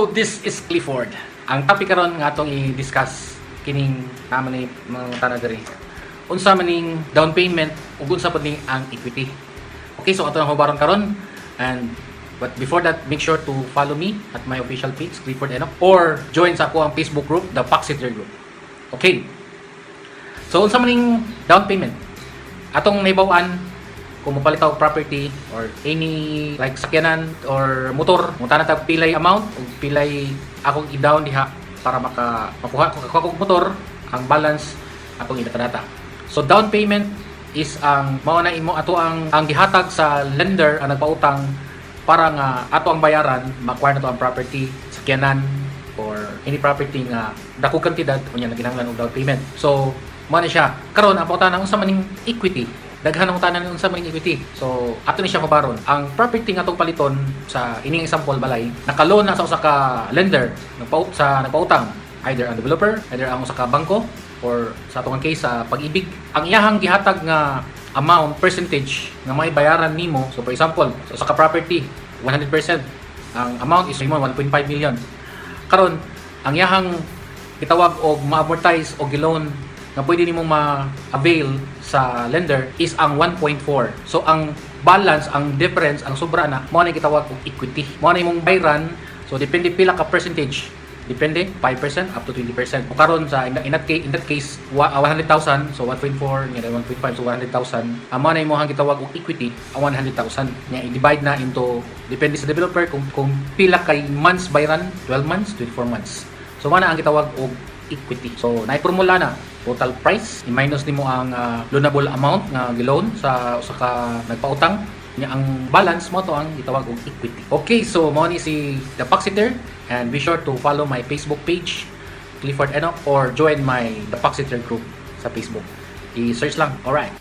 Hello, this is Clifford. Ang topic karon nga atong i-discuss kining tama ni mga tana diri. Unsa man ning down payment ug unsa pud ni ang equity. Okay, so ato nang hubaron karon, and but before that, make sure to follow me at my official page, Clifford Enoch, or join sa akoang Facebook group, The Paxiter Group. Okay. So unsa man ning down payment? Atong nahibaw-an, kung mopalit og property or any like sakyanan or motor, mutana tag pilay amount ug pilay akong i-down diha para maka makuha ko og motor, ang balance akong idata-data. So down payment is ang mao na imo ato ang gihatag sa lender, ang nagpautang, para nga ato ang bayaran ma-acquire na to ang property, sakyanan or any property nga dako kantidad unya nagkinahanglan og down payment. So mao na siya. Karon, ang pangutana, unsa man ning equity? Daghan ang tanan, unsa man ning equity? So ato ni siya hubaron. Ang property nga atong paliton, sa ining example balay, naka-loan na sa usa ka lender, nagpa sa nagpautang, either ang developer, either ang usa ka bangko or sa atong case sa Pag-IBIG. Ang iyahang gihatag nga amount, percentage nga may bayaran nimo. So for example, sa usa ka property, 100%, ang amount is 1.5 million. Karon, ang iyahang gitawag og ma-amortize o gi-loan nga pwede nimong ma-avail sa lender is ang 1.4. So ang balance, ang difference, ang sobra na, mao na gitawag og equity. Mao na imong bayran. So depende pila ka percentage. Depende 5% up to 20%. Kung karon sa in that case 100,000, so 1.4 nya 1.5, so 100,000. Ang mao na imong gitawag og equity ang 100,000. Nya i-divide na into, depende sa developer kung pila kay months bayran, 12 months, 24 months. So mao na ang gitawag og equity. So naay formula na: total price, i-minus nimo ang loanable amount nga giloan sa usa ka nagpautang, nya ang balance mao to ang gitawag og equity. Okay, so mao ni si The Paxiter, and be sure to follow my Facebook page, Clifford Enoch, or join my The Paxiter group sa Facebook. I-search lang. Alright.